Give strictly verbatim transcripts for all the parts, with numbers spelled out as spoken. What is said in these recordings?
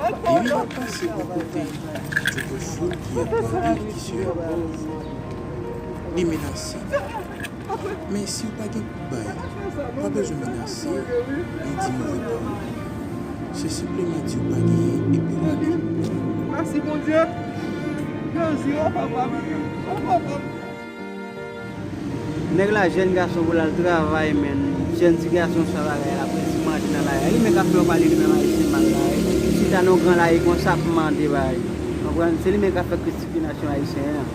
Emin ap pase bò kote Joker Full ki ap mande kisyon yo pòv. Li menase. Men si w pa gen pou bay, pa bezwen menase, ni di move pawòl. Se senpleman di w pa genyen epi w ale. Mèsi, Bondye. Jezi, o papa m, o papa m. Nèg la jèn gason pou l al travay, menn. Jèn ti gason sa bagay la, pou l di manje nan lari. Li menm k ap fè yo pale li menm ayisyen mal la. Chita nan gran lari konsa ap mande bagay. Konprann? Se li menm k ap fè kritik nasyon ayisyen an.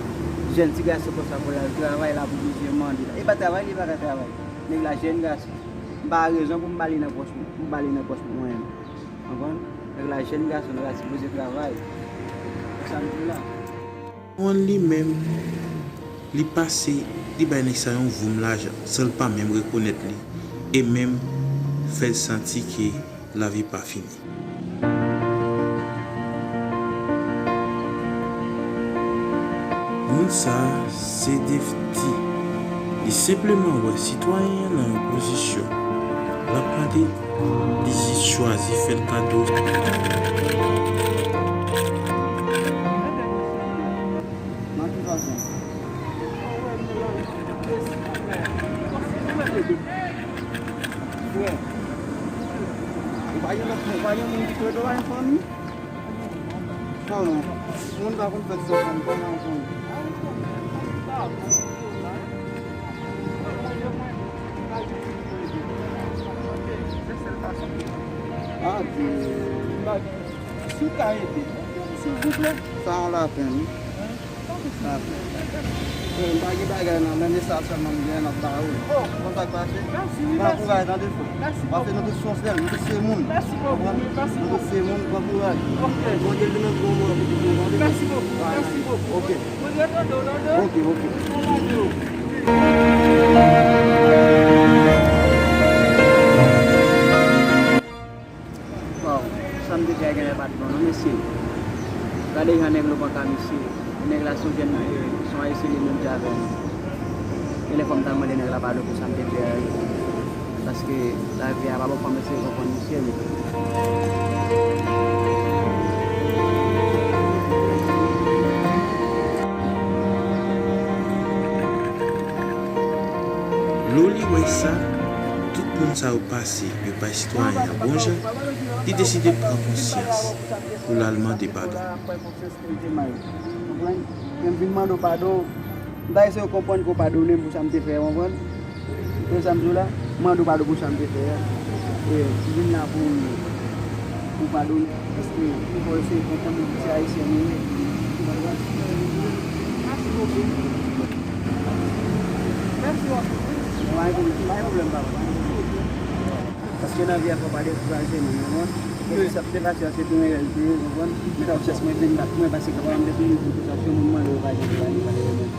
Jèn ti gason konsa pou l al travay la, pou bezwen mande la. E pa travay, li pa ka travay. Nèg la jèn gason. M pa gen rezon pou m ba li nan pòch mwen, pou m ba li nan pòch mwen menm. Konprann? Nèg la jèn gason, nèg la sipoze travay. Se sa m di la. Ron li menm, li pase, li bay nèg sa yon voum lajan, san l pa menm rekonèt li, e menm fè l santi ke lavi pa fini. Moun sa a se Defty. Li senpleman wè sitwayen an nan yon pozisyon l ap mande, li jis chwazi fè l kado. Nan ki fason? Frè, ou pa gen lòt, ou pa gen moun ki tou ede w a yon fanmi? Kòman? Moun pa konn fèt san fanm, kòman w konn? A di, si w ka ede, silvouplè. Sa yon lapenn, wi. Lapenn. Frè, m pa gen bagay nan men, men sa sèlman m gen, m ap ba ou. Bon, sa k pase? Pran kouraj, tande, frè. Paske nou tout se yon sèl, nou tout se moun. Konprann? Nou tout se moun, pran kouraj. Bondye li menm pou ou, pou ou, tande. Mèsi bokou, mèsi bokou. Ok. Bondye tande w, tande. Ok, ok. Waw, sa m te fè a genlè pa t bon non, mesye. Gade jan nèg lo panka, mesye. Nèg la se yon jèn, eh, se yon ayisyen li menm jan avè m. Genlè fò m t al mande nèg la padon pou sa m te fè a, wi. Paske lavi a pa bon, fò m eseye konprann misye, wi. Loli wè sa, tout moun sa yo pase, yo bay sitwayen an bon jan, li deside pran konsyans pou l al mande padon. Konprann? Men m vin mande w padon. M ta eseye konprann ke w padone m pou sa m te fè, w konprann? Konprann sa m di w la? M mande w padon pou sa m te fè a. E, m vin la pou, pou w padone m. Paske m fò eseye konprann nou se ayisyen nou ye. Ou konprann? Mèsi bokou. Mèsi bokou. Pa gen pwoblèm, pa gen pwoblèm, papa. Pa gen pwoblèm. Paske nan vi a fò pa dekouraje non, w konprann? Paske sa te pase a se pou yon erè l te ye, w konprann? Men konsyans mwen vin bat mwen paske papa m te toujou di m konsa si yon moun mande w pa janm ba li, pa janm remet.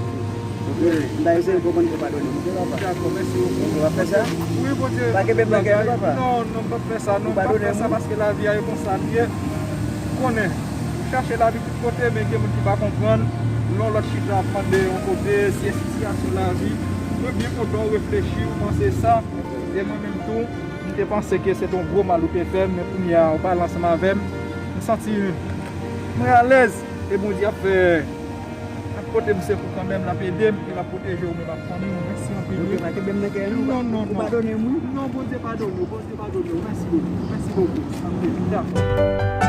Ok? M ta eseye konprann ke w padone m, ok papa? Dakò, mèsi bokou. Ok, w ap fè sa? Wi, Bondye. Pa kenbe m nan kè a, papa. Non, non, m p ap fè sa, non, m p ap fè sa paske lavi a e konsa l ye. Ou konnen, ou chache lavi tout kote, men gen moun ki pa konprann. Lè yon lòt chita ap mande yon kote, se sitiyasyon lavi. Mwen byen kontan w reflechi, w panse sa. E mwen menm tou, m te panse ke se te yon gwo mal ou te fè m, men kounye a, w pale ansanm avè m, m santi mwen alèz. E Bondye ap fè, ap pote m sekou kanmenm, l ap ede m, e l ap pwoteje w menm ak fanmi w. Mèsi anpil, wi. Ok, pa kenbe m nan kè a non. Non, non, non. Ou padone m, wi. Non, Bondye padone w, Bondye padone w. Mèsi bokou, mèsi bokou. Anpil, dakò.